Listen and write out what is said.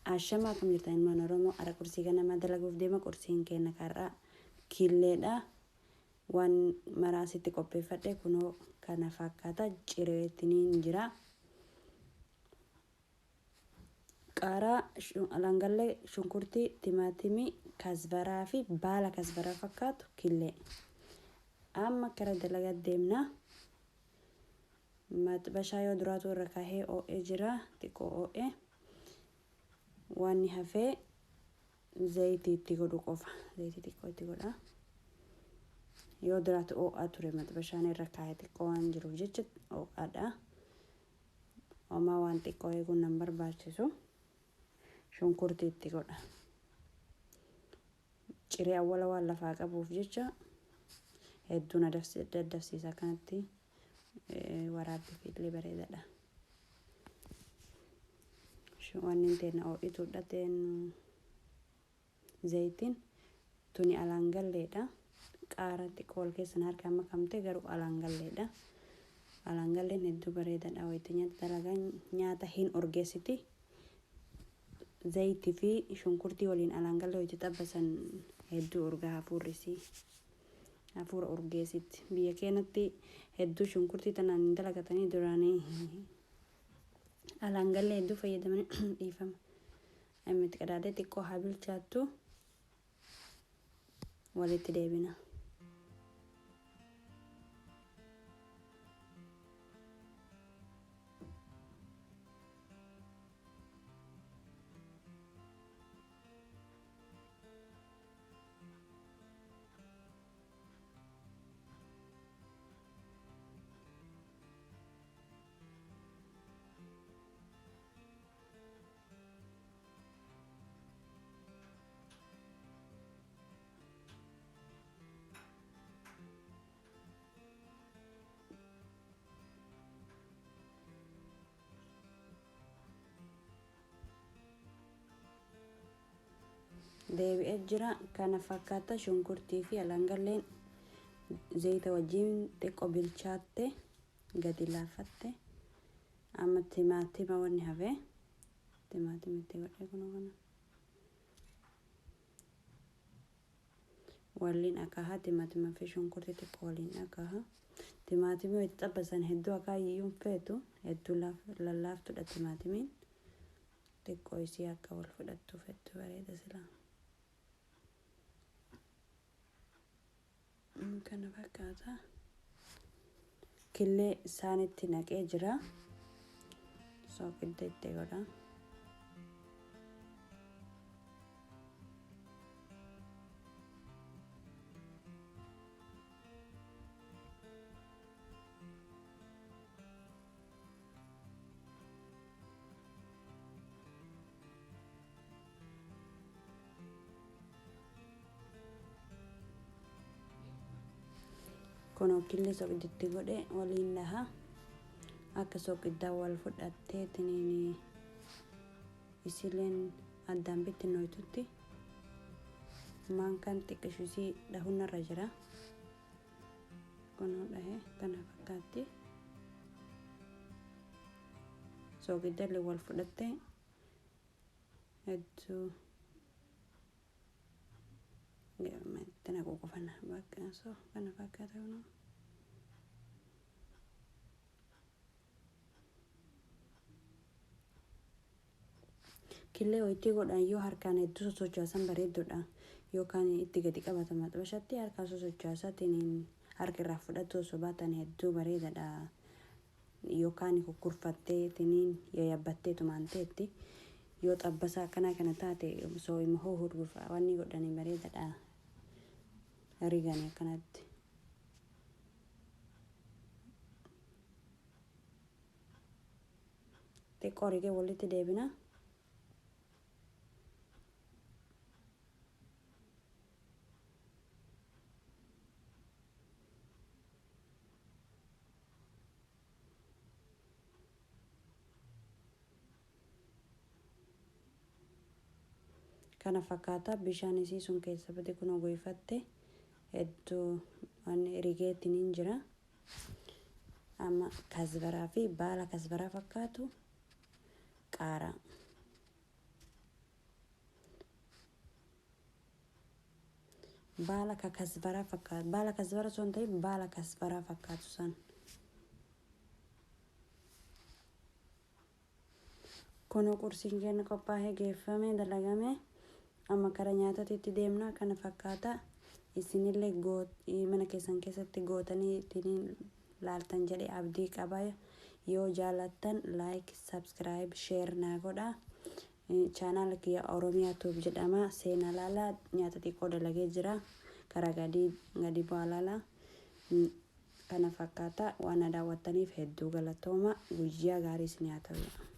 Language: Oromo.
Ashama akkam jirtan ilmaan Oromoo ara qursii ganamaa dalaguuf deema qursiin keenya karraa killeedha. Waan maraa asitti qopheeffadhe kunoo kana fakkaata cireettiniin jira. Qaaraa, alangallee, shunkurtii, timaatimii, kasbaraa fi baala kasbaraa fakkaatu killee. Amma kara dalagaa deemna. Maxbashaa yoo duraatu irra kahee oo'ee jira xiqqoo oo'ee. Wanni hafee zayitii itti godhu qofa. Zayitii xiqqoo itti godha. Yoo duraatu oo'aa ture maxbashaan irra kaahee xiqqoo waan jiruuf jecha oo'aadha. Homaa waan xiqqoo eeguun nan barbaachisu. Shunkurtii itti godha. Ciree awwala waan lafaa qabuuf jecha hedduu na daddafsiisa akkanatti waraabbiif illee bareedaadha. Wanni teenna oo'ituudha teen zayitiin tuni alangalleedha. Qaara xiqqoo wal keessa na harkaan makamte garuu alangalleedha. Alangalleen hedduu bareedaadha. Wayita nyaata dalagaa nyaata hin urgeessiti. Zayitii fi shunkurtii waliin alangallee wayita xabbasan hedduu urgaa hafuurrisi. Hafuura urgeessitti. Biyya keenyatti hedduu shunkurtii tanaan hin dalagatanii duraanii alangallee hedduu fayyadamanii dhiifama. Amma itti qadaadee xiqqoo haa bilchaattu walitti deebina. Deebi'ee jira kana fakkaata shunkurtii fi alangalleen zayita wajjin xiqqoo bilchaatte gadi laafatte. Amma timaatima wanni hafe timaatima itti godhee kunoo kana waliin akaha timaatima fi shunkurtii xiqqoo waliin akaha. Timaatimii itti xabbasan hedduu akaayyuun feetu hedduu lallaaftudha timaatimiin. Xiqqoo isii akka wal fudhattuuf hedduu bareeda silaa. Kana fakkaata. Killee isaanitti naqee jira. Soogidda itti godha. Kunoo killee soogidditti godhe waliin dhaha. Akka soogiddaa wal fudhattee tiniin isileen addaan bittinnoytutti maankaan xiqqishu isii dhahuun irra jira. Kunoo dhahe kana fakkaatti. Soogidda wal fudhattee hedduu itti naquu qofana bakka so kana fakkaata kunoo. Killee wayitii godhan yoo harkaan hedduu sosochoosan bareedduudha. Yookaan itti gadi qabata maxbashatti harkaan sosochoosaatiin harka irraa fudhatu osoo baatan hedduu bareedaadha. Yookaan kukkurfattee tiniin yayyabbattee tumaan ta'etti yoo xabbasaa akkanaa kana taate osoo ima hoo hurgufa wanni godhanii bareedaadha. Riganii akkanatti. Xiqqoo rigee walitti deebina. Kana fakkaata bishaan isii sun keessa bade kunoo goyfatte hedduu wanni rigeetiin hin jira. Amma kasbaraa fi baala kasbaraa fakkaatu qaaraa. Baala ka kasbaraa fakkaatu, baala kasbara osoo hin ta'in baala kasbaraa fakkaatu san. Kun qursiin keenya qophaa'ee geeffame dalagame, amma kara nyaatatti deemna. Kana fakkaata. Isinillee mana keessan keessatti gootanii ittiin laaltan jedhee abdii qaba. Yoo jaalattan like, subscribe, share naa godha. Channel kiyya Oromiyaa Tube jedhama. Seenaa laalaa, nyaata xiqqoo dalagee jira. Karaa gadi gadi bu'aa laalaa. Kana fakkaata. Waan na daawwattaniif hedduu galatooma. Guyyaa gaarii isin haa ta'u.